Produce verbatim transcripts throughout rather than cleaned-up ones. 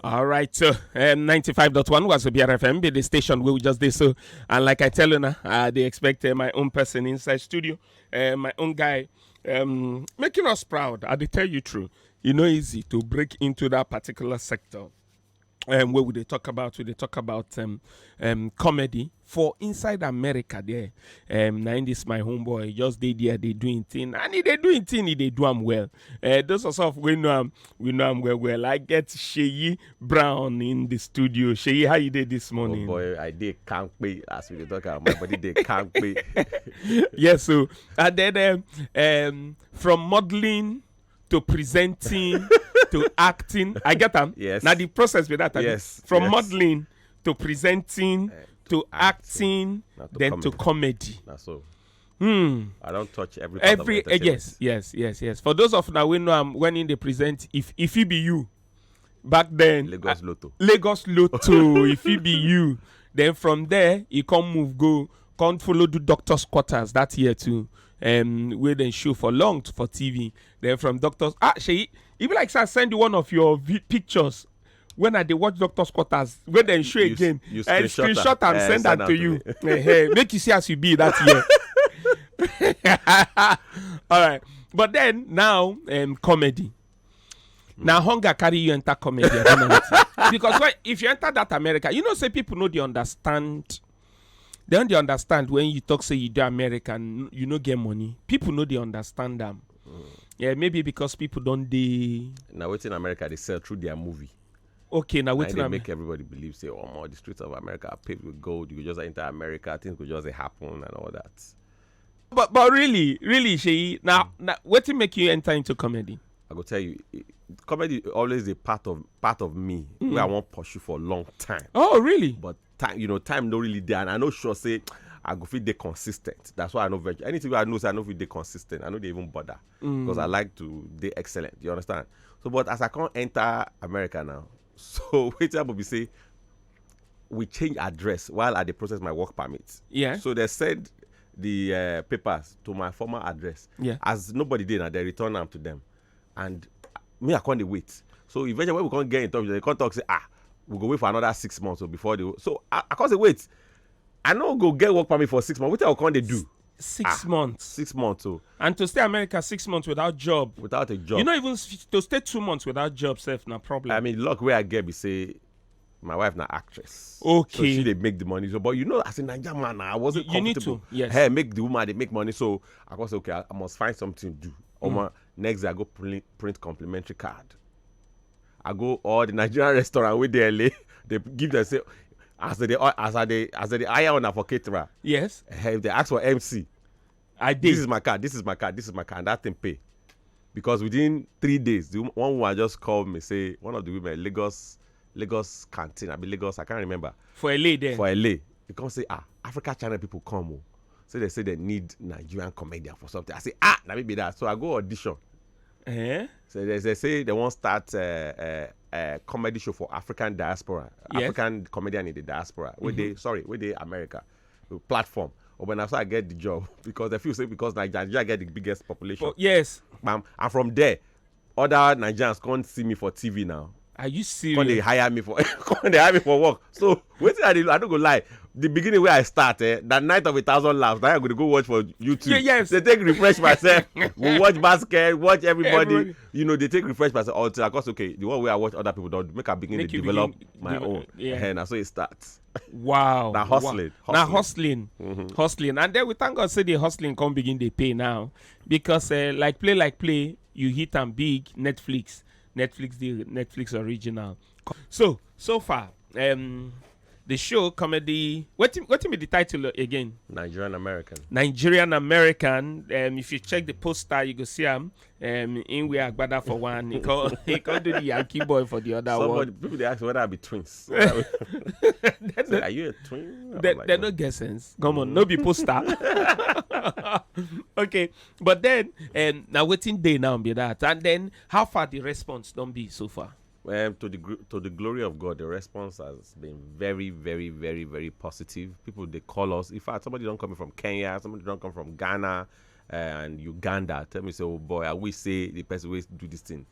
All right, so um, ninety-five dot one was B R F M, be the station where we just did so. And like I tell you now, I they expect uh, my own person inside studio, uh, my own guy, um, making us proud. I dey tell you true. You know, easy to break into that particular sector. Um, where would they talk about? Would they talk about um, um, comedy for inside America there? Um, now in this my homeboy just dey there, they doing thing, and he they doing thing, he they do am well. Uh, those of us we know am, we know am well well. I get Sheyi Brown in the studio. Sheyi, how you did this morning? Oh boy, I did can't pay as we dey talk about my body they can't pay. Yes, so and then um, um from modeling to presenting to acting, I get am. Yes. Now the process with that, abi? Yes, From yes. Modeling to presenting to acting, Now to then to comedy. Comedy. Now so Hmm. I don't touch every part Every of uh, entertainment. Yes, yes, yes, yes. For those of now we know I'm when in they present, if if he be you, back then Lagos Lotto. Lagos Lotto, if he be you. Then from there, he come move go, come follow do doctor's quarters that year too. Um, where then show for long t- for T V. Then from doctors, ah, she, he be like say I send you one of your vi- pictures when I dey watch doctor's quarters. Where then show You s- again, you and screenshot screenshot am. and Eh, send send that am to to you. Eh, eh, make you see as you be that year. All right, but then now um, comedy. Now hunger carry you enter comedy. I don't know wetin. Because when, if you enter that America, you know say people know they understand. They don't they understand when you talk say you do American, you no get money. People know they understand them. Yeah, maybe because people don't they. Now waiting America they sell through their movie. Okay, now Now waiting. they Am- make everybody believe say oh more the streets of America are paved with gold. You go just enter America, things go just dey happen and all that. But but really, really, Sheyi, now now what make you enter into comedy? I go tell you, it- comedy always a part of part of me where I want pursue for a long time. Oh, really? But time, you know, time no really there, and I no sure say I go fit dey consistent. That's why I no venture anything where I know say I no fit dey consistent. I no dey even bother because I like to dey excellent. You understand? So, but as I can't enter America now, so wait till be say we change address while I dey process my work permit. Yeah. So they send the uh, papers to my former address. Yeah. As nobody did, and they return them to them, and me I can't dey wait. So eventually when we can't get in touch, they can't talk say ah we go wait for another six months or before they. So I, I can't say wait. I no go get work permit for six months. What I can't they do? Six months. Six months. So And to stay America six months without job. Without a job. You know, even s- to stay two months without job, self, no problem. I mean, luck where I get be say my wife na actress. Okay. So she dey make the money. So, but you know, as a Naija man, I wasn't You- you need comfortable. To, yes. Hey, make the woman they make money. So I was okay. I, I must find something to do. Mm. Omo, next day I go print, print complimentary card. I go all the Nigerian restaurant with the L A. They give them say as they as they as they hire on for caterer. Yes, Hey, if they ask for M C, I did. This is my card. This is my card. This is my card. And that thing pay. Because within three days, the one woman just called me say one of the women Lagos Lagos canteen. I be Lagos. I can't remember. For L A there. For L A, they come say ah Africa Channel people come. Oh. So they say they need Nigerian comedian for something. I say ah, let me be that. So I go audition. Eh? So they, they say they want start a uh, uh, uh, comedy show for African diaspora, Yes. African comedian in the diaspora. Where they sorry, where they America, the platform. But when I say I get the job because they feel say because Nigeria get the biggest population. But yes. Bam, and from there, other Nigerians can't see me for T V now. Are you When they serious? Hire me for when they hire me for work. So wait till I, do, I don't go lie. The beginning where I start, eh, that night of a thousand laughs, that I'm gonna go watch for YouTube. Yeah, yes. They take refresh myself. We watch basket, watch everybody. Everybody. You know, they take refresh myself until I got okay. The one way I watch other people don't make I begin Make to you develop begin- my develop- own. yeah. And I so it starts. Wow. Na Wow. hustling, Na hustling. Hustling. Hustling. And then we thank God say the hustling come begin they pay now. Because uh, like play, like play, you hit am big, Netflix. Netflix, the Netflix original. So, so far, um, the show comedy. What what be the title again? Nigerian American. Nigerian American. Um, if you check the poster, you go see him. Um, in we are gbada for one. He call he call do the Yankee boy for the other Somebody one. People they ask whether I be twins. Say, are you a twin? I'm They, like, they "No." No get sense. Come on, no be poster. Okay, but then um, now waiting day now be that, and then how far the response don't be so far? Um, to the gr- to the glory of God, the response has been very, very, very, very positive. People they call us. In fact, somebody don't come from Kenya, somebody don't come from Ghana uh, and Uganda. Tell me, say, oh boy, I wish say the person will do this thing.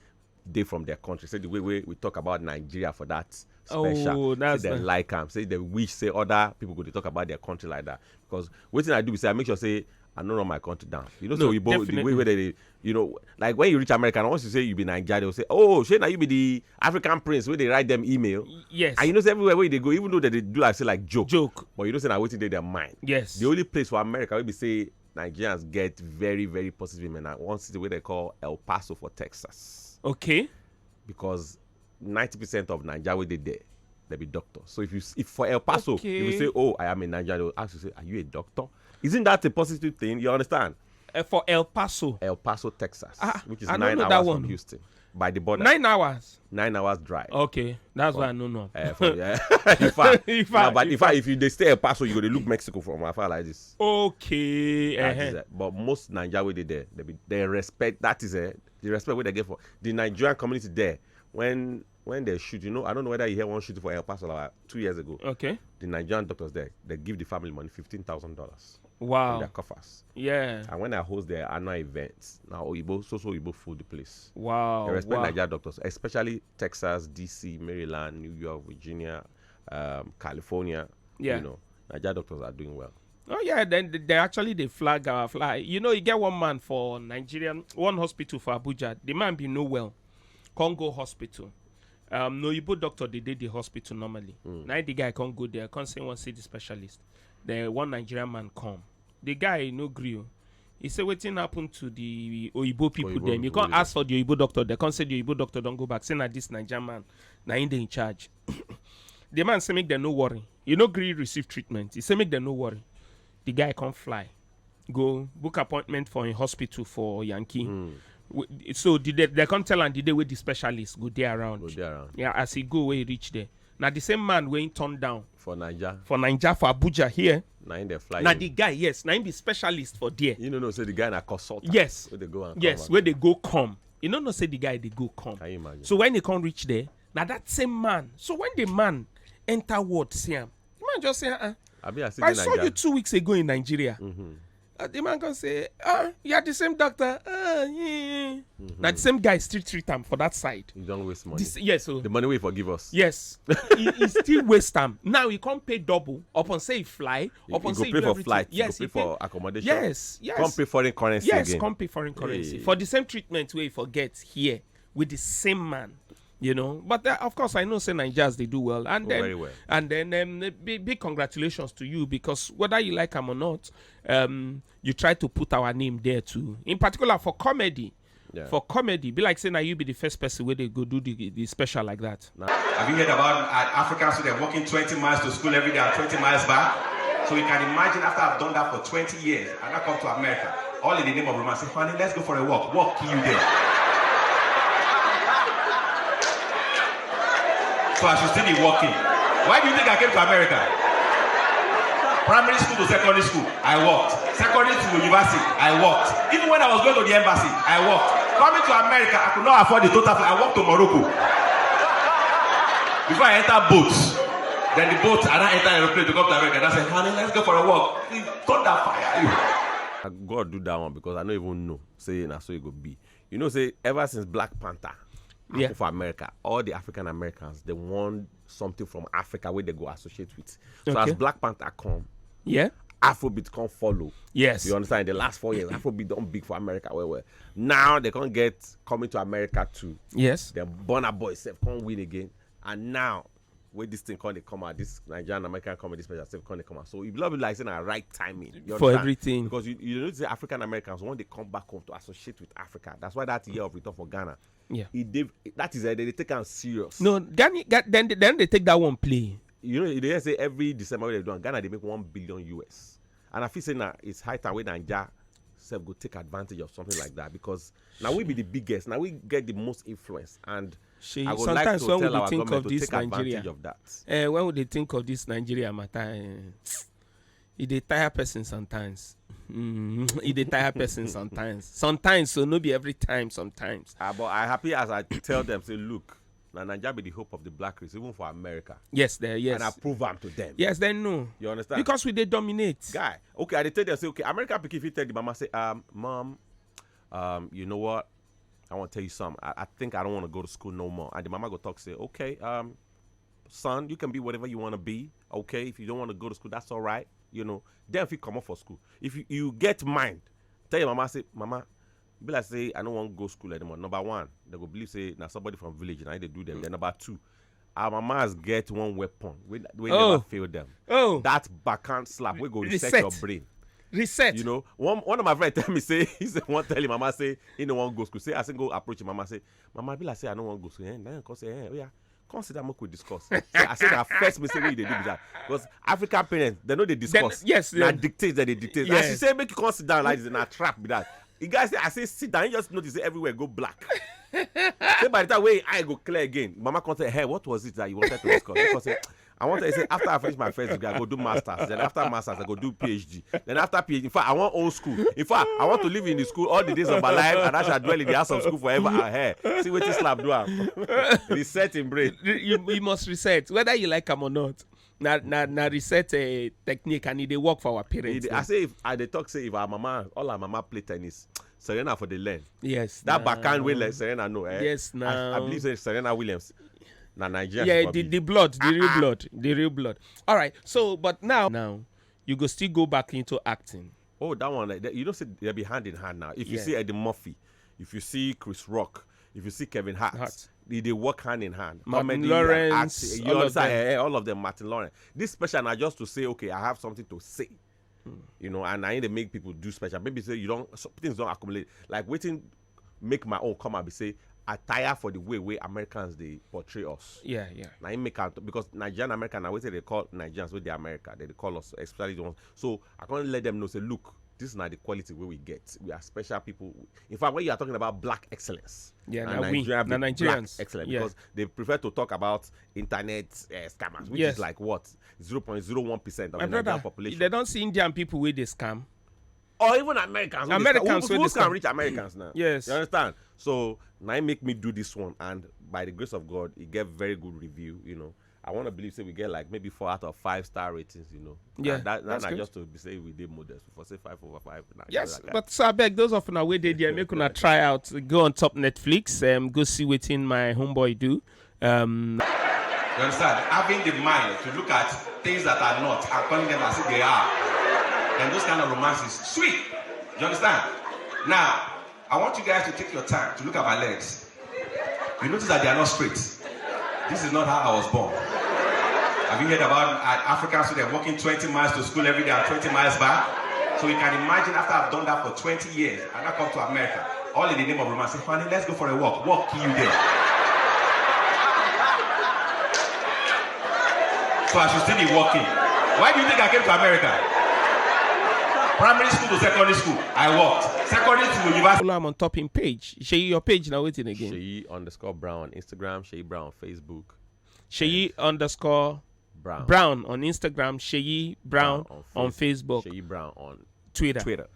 dey from their country. Say the way wey we talk about Nigeria for that special. Oh, that's Say dem nice. like am. Say dem wish say other people go dey talk about their country like that. Because wetin I do be say I make sure say I no run my country down. You know, No, so Oyibo, the way definitely. wey they, you know, like when you reach America, and once you say you be Nigeria, they will say, "Oh, shey na you be the African prince wey dey write them email." Y- yes. And you know, say everywhere where they go, even though they dey do like say like joke, Joke. but you know, say na wetin dey their mind. Yes. The only place for America where we say Nigerians get very, very positive, and na one city where they call El Paso for Texas. Okay. Because ninety percent of Nigeria where they there, they be doctor. So if you s- if for El Paso, if you Okay. say, "Oh, I am a Nigerian," they will ask you, say, "Are you a doctor?" Isn't that a positive thing? You understand? Uh, for El Paso. El Paso, Texas, Ah, which is I don't nine know hours that from one. Houston, by the border. Nine hours. Nine hours drive. Okay, that's For- why I no know. Uh, for, yeah. in fact, In fact, no, but in in fact, fact. if you they stay El Paso, you go to look Mexico from afar like this. Okay. That Uh-huh. is it. But most Nigeria where they there, they be they respect. That is it. The respect where they get for the Nigerian community there. When when they shoot, you know, I don't know whether you hear one shooting for El Paso like two years ago. Okay. The Nigerian doctors there, they give the family money, fifteen thousand dollars in Wow. their coffers. Yeah. And when I host their annual events, now Oyibo, so so Oyibo food the place. Wow. They respect Wow. Nigerian doctors, especially Texas, D C, Maryland, New York, Virginia, um, California. Yeah. You know, Nigerian doctors are doing well. Oh yeah, then th- they actually they flag our flag. You know, you get one man for Nigerian, one hospital for Abuja. The man be no well, can't go hospital. Um, no, Igbo doctor they did the hospital normally. Now the guy can't go there, can't say one see the specialist. Then one Nigerian man come. The guy no gree. O. He say wetin happen to the Oyibo people Oyibo then. You people can't wey ask for the Oyibo doctor. They can't say the Oyibo doctor don't go back. Say na this Nigerian man, na him dey in charge. The man say make them no worry. You no gree receive treatment. He say make them no worry. The guy can't fly, go book appointment for a hospital for Yankee. W- So the day, they can't tell am the day where the specialist go there around. Go there around. Yeah, as he go where he reach there. Now the same man wey he turn down For Niger. for Naija for Abuja here. Now in the fly. Now the guy, yes, now him be specialist for there. You know, no, say the guy na consultant. Yes. Where they go and Yes, come where they go come. You know, no say the guy they go come. Can you imagine? So when he come reach there, now that same man. So when the man enter ward, see him. The man just say, uh-uh. I be I see I the saw Naija. you two weeks ago in Nigeria. Uh, the man can say, ah, you are the same doctor. Ah, yeah, yeah. Now the same guy still treat am for that side. You don't waste money. This, yes, so The money we forgive us. Yes, he, he still waste time. Now he can't pay double. Upon say he fly, You, upon you go say he pay do for everything. flight. Yes, You go pay he pay- for accommodation. Yes, yes. Can't pay foreign currency Yes, again. can't pay foreign currency Hey. for the same treatment we forget here with the same man. You know, but uh, of course I know say Nigerians they do well, and Oh, then very well. and then um, big, big congratulations to you, because whether you like him or not, um, you try to put our name there too. In particular for comedy, Yeah. for comedy, be like say now you be the first person where they go do the, the special like that. Have you heard about an African student walking twenty miles to school every day and twenty miles back? So you can imagine after I've done that for twenty years and I come to America, all in the name of romance, say, honey, let's go for a walk. Walk kill you there. So I should still be walking. Why do you think I came to America? Primary school to secondary school, I walked. Secondary to university, I walked. Even when I was going to the embassy, I walked. Coming to America, I could not afford the total flight. I walked to Morocco. Before I enter boat, then the boat, I now enter aeroplane to come to America. And I said, honey, let's go for a walk. Thunder fire you. God do that one because I don't even know. Say na so it go be. You know, say ever since Black Panther happen Yeah. for America, all the African Americans they want something from Africa where they go associate with. So Okay. as Black Panther come, Yeah. Afrobeat come follow. Yes. You understand? The last four years, Afrobeat don't big for America. Well, well. Now they can't get coming to America too. Yes. The Burna Boy self can't win again. And now, where this thing can't come out, this Nigerian American comedy special self can't come out. So it will be like saying a right timing. You For understand? everything. Because you, you know, the African Americans, when they come back home to associate with Africa, that's why that year of return for Ghana, Yeah. it they, that is uh, they take am serious. No, Ghana, Ga- then they- then they take that one play. You know, they say every December when they do am, Ghana they make one billion U S. And I feel say now it's high time when Naija self go take advantage of something like that because now we be the biggest, now we get the most influence, and Shey, I would like sometimes to when we tell dey our think government of to this take advantage Nigeria, of that. Eh, when we dey think of this Nigeria matter, eh, e dey tire person sometimes. Mm, e dey tire person sometimes. Sometimes, so no be every time. Sometimes. Ah, but I happy as I tell them say, look, now Nigeria be the hope of the black race, even for America. Yes, there, yes. And I prove am to them. Yes, then no. You understand? Because we dey dominate. Guy, okay, I dey tell them say, okay, America pikin fit tell the mama say, um, mom, um, you know what? I want to tell you something. I, I think I don't want to go to school no more." And the mama go talk, say, "Okay, um, son, you can be whatever you want to be. Okay, if you don't want to go to school, that's all right. You know, then if you come up for school, if you, you get mind, tell your mama, say, 'Mama, be like say I don't want to go school anymore.'" Number one, they go believe say now somebody from village and they do them. Then number two, our mamas get one weapon when, when Oh. never fail them. Oh. That backhand slap, we go reset Reset. your brain. Reset. You know, one one of my friends tell me, say, he said, one tell him, "Mama, say he don't want to go school." Say, I say, go approach him. Mama say, "Mama, be like say I don't want to go school." Eh? Then come say, "Eh, oh yeah, come sit down, make we discuss." So I say, "That first mistake wey you dey do be that." Because African parents, they know they discuss. Yes, Now they- dictate that they dictate. Yeah. As she say, "Make you come sit down like this," and I trap be that. The guy say, "I say sit down." He just notice say everywhere go black. Say by the time wey eye go clear again, mama come say, "Hey, what was it that you wanted to discuss?" He come say, "I want to say after I finish my first degree, I go do masters. Then after masters, I go do PhD. Then after PhD, in fact, I want own school. In fact, I want to live in the school all the days of my life, and I shall dwell in the house of school forever and ever." See what this slap do am. Reset in brain. You, you must reset, whether you like am or not. Na na na reset uh, technique, and e dey work for our parents. I say if I dey talk say if our mama, all our mama play tennis, Serena for the learn. Yes. That na- backhand way like Serena know. Eh? Yes, I, now. I believe say Serena Williams. Na Nigeria. Yeah, She for the, be. The blood, the real Ah. blood, the real blood. All right. So, but now, now you go still go back into acting. Oh, that one. Like, that- you know, say they be hand in hand now. If you Yeah. see Eddie Murphy, if you see Chris Rock, if you see Kevin Hart, Hart. They, they work hand in hand. Martin Comedy Lawrence, and acting. You all of understand? them. Eh, eh, all of them. Martin Lawrence. This special, I just to say, okay, I have something to say. You know, and I need to make people do special. Maybe say you don't, some things don't accumulate. Like waiting, make my own come and be say, I tire for the way way Americans they portray us. Yeah, yeah. Now you make out because Nigerian American, now what they call Nigerians with the America, they, they call us especially the ones. So I can't let them know. Say, look, this is not the quality where we get. We are special people. In fact, when you are talking about black excellence, Yeah, and na we, Nigeria na be Nigerians. Black excellence Yeah. Because they prefer to talk about internet uh, scammers, which Yes. Is like what, zero point zero one percent of My the Nigerian brother, population. They don't see Indian people where they scam. Or even Americans. Who Americans who, wey who dey can scam. Reach Americans now? Yes. You understand? So now I make me do this one, and by the grace of God, it get very good review. You know, I want to believe say we get like maybe four out of five star ratings. You know, Yeah, And that, that's that good. Just to be say we did modest for say five over five. Nah, Yes, like that. But so I beg those of una wey dey there, make una try out, go on top Netflix, um, go see wetin my homeboy do. Um, You understand? Having the mind to look at things that are not and calling them as if they are. And those kind of romances, sweet. You understand? Now, I want you guys to take your time to look at my legs. You notice that they are not straight. This is not how I was born. Have you heard about an African student walking twenty miles to school every day and twenty miles back? So you can imagine after I've done that for twenty years and I come to America, all in the name of romance, say, "Honey, let's go for a walk." Walk kill you there. So I should still be walking. Why do you think I came to America? Primary school to secondary school, I walked. Secondary to university. Follow am on top in page. Shey, your page now waiting again. Sheyi underscore Brown on Instagram, Sheyi Brown on Facebook. Sheyi underscore Brown. Brown on Instagram. Sheyi Brown on Face- Facebook. Sheyi Brown on Twitter. Twitter.